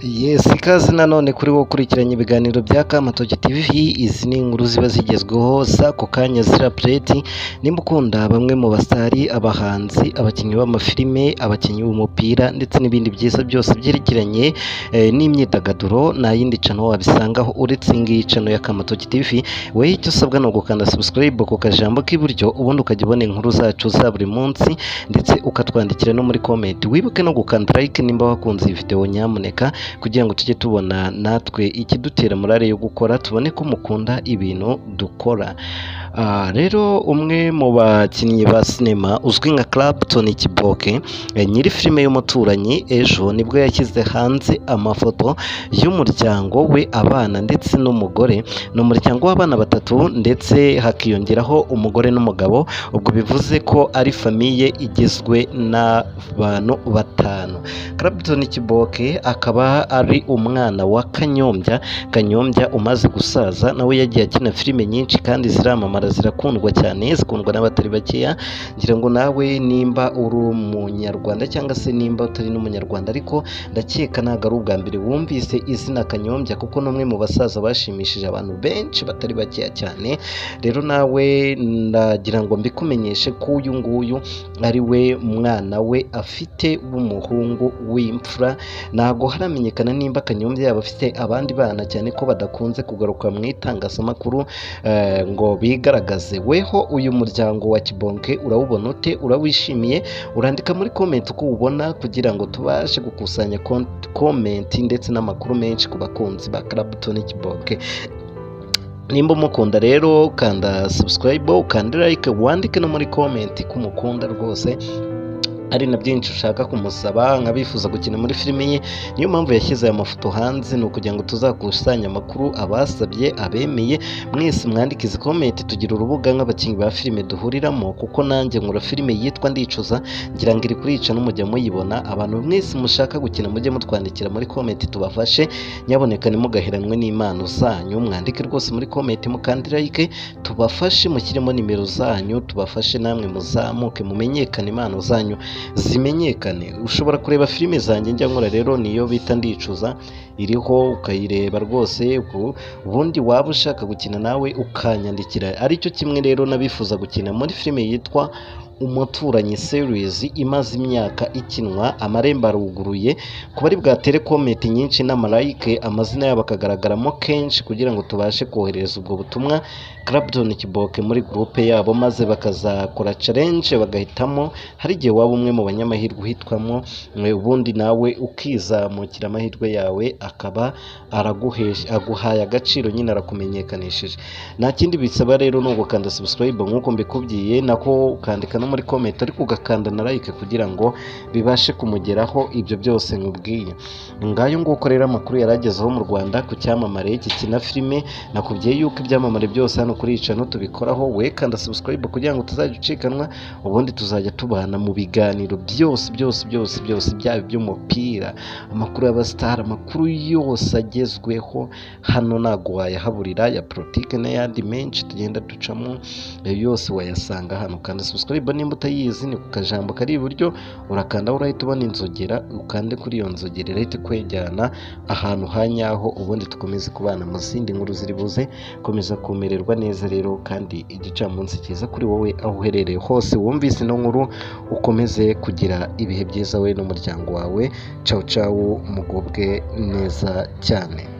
Yes, ikaze nanone kuri wowe ukurikiranye ibiganiro bya Kamatoki TV. Izi ni inkuru ziba zigezweho z'ako kanya zira update. Nimba ukunda bamwe mu basitari, abahanzi, abakinnyi b'amafilime, abakinnyi b'umupira ndetse n'ibindi byiza byose byerekeranye n'imyidagaduro, nta yindi channel wabisangaho uretse iyi ngiyi channel ya Kamatoki TV. Wowe icyo usabwa ni ugukanda subscribe ku kajambo k'iburyo, ubundi ukajya ubona inkuru zacu za buri munsi, ndetse ukatwandikira no muri comment. Wibuke no gukanda like nimba wakunze iyi video nyamuneka, kugira ngo tujye tubona natwe ikidutera morale yo gukora, tubone ko mukunda ibintu dukora. Rero umwe mu bakinnyi ba sinema uzwi nka Clapton Kibonke, nyiri filime y'Umuturanyi, ejo nibwo yashyize hanze amafoto y'umuryango we, abana ndetse n'umugore. Ni umuryango w'abana batatu ndetse hakiyongeraho umugore n'umugabo, ubwo bivuze ko ari famille igizwe n'abantu batanu. Clapton Kibonke akaba ari umwana wa Kanyombya. Kanyombya umaze gusaza, nawe yagiye akina filime nyinshi kandi ziramamara, zirakundwa cyane, zikundwa n'abatari bakeya. Ngira ngo nawe nimba uri umunyarwanda cyangwa se nimba utari n'umunyarwanda, ariko ndakeka ntabwo ari ubwa mbere wumvise izina Kanyombya, kuko ni umwe mu basaza bashimishije abantu benshi batari bakeya cyane. Rero nawe ndagira ngo mbikumenyeshe ko uyu nguyu ari we mwana we afite w'umuhungu w'imfura. Ntabwo haramenyekana nimba Kanyombya yaba afite abandi bana, cyane ko badakunze kugaruka mu itangazamakuru ngo bigaragaze. Weho uyu muryango wa Kibonke urawubona ute? Urawishimiye? Urandika muri comment uko uwubona, kugira ngo tubashe gukusanya comment ndetse n'amakuru menshi ku bakunzi ba Clapton Kibonke. Nimba umukunda rero, kanda subscribe, ukande like, wandike no muri comment ko umukunda rwose, ari na byinshi ushaka kumusaba nk'abifuza gukina muri filime ye. Niyo mpamvu yashyize aya mafoto hanze, ni ukugira ngo tuzakusanye amakuru, abasabye, abemeye, mwese mwandike izi comment. Tugira urubuga nk'abakinnyi ba filime duhuriramo, kuko nanjye nkora filime yitwa Ndicuza, ngira ngo iri kurica n'umujya muyibona. Abantu mwese mushaka gukina mujye mutwandikira muri comment tubafashe. Nyaboneka ntimugaheranwe n'impano zanyu, mwandike rwose muri comment, mukande like, tubafashe, mushyiremo nimero zanyu tubafashe, namwe muzamuke, mumenyekane, impano zanyu zimenyekane. Ushobora kureba filime zanjye njya nkora rero, niyo bita Ndicuza iriho, ukayireba rwose. Ubundi waba ushaka gukina nawe ukanyandikira. Aricyo kimwe rero n'abifuza gukina muri filime yitwa Umuturanyi series imaze imyaka ikinwa, amarembo aruguruye ku bari bwatere comment nyinshi n'ama like, amazina yabo akagaragaramo kenshi, kugira ngo tubashe kohereza ubwo butumwa Clapton Kibonke muri groupe yabo, maze bakazakora challenge bagahitamo. Hari igihe waba umwe mu banyamahirwe uhitwamo, ubundi nawe ukizamukira, amahirwe yawe akaba araguhesha, aguhaye agaciro nyine, arakumenyekanishije. Nta kindi bisaba rero, ni ugukanda subscribe nk'uko mbikubwiye, nako ukandika no muri comment, ariko ugakanda na like kugira ngo bibashe kumugeraho ibyo byose nkubwiye. Ngayo nguko rero amakuru yaragezeho mu Rwanda ku cyamamare gikina filime. Nakubwiye yuko ibyamamare byose hano kuri iyi channel tubikoraho. We kanda subscribe kugira ngo tuzajya ucikanwa, ubundi tuzajya tubana mu biganiro byose byose byose byose, byaba iby'umupira, amakuru y'abasitari, amakuru yose agezweho hano ntabwo wayahaburira, ya politike n'ayandi menshi tugenda ducamo, ayo yose wayasanga hano. Kanda subscribe nimba utayizi, ni ku kajambo kari iburyo, urakanda urahita ubona inzogera, ukande kuri iyo nzogera irahita ikwejyana ahantu ha nyaho, ubundi dukomeze kubana mu zindi nkuru ziri buze. Komeza kumererwa neza rero, kandi igicamunsi cyiza kuri wowe aho uherereye hose wumvise ino nkuru. Ukomeze kugira ibihe byiza wowe n'umuryango wawe. Cawu cawu, mugubwe neza cyane.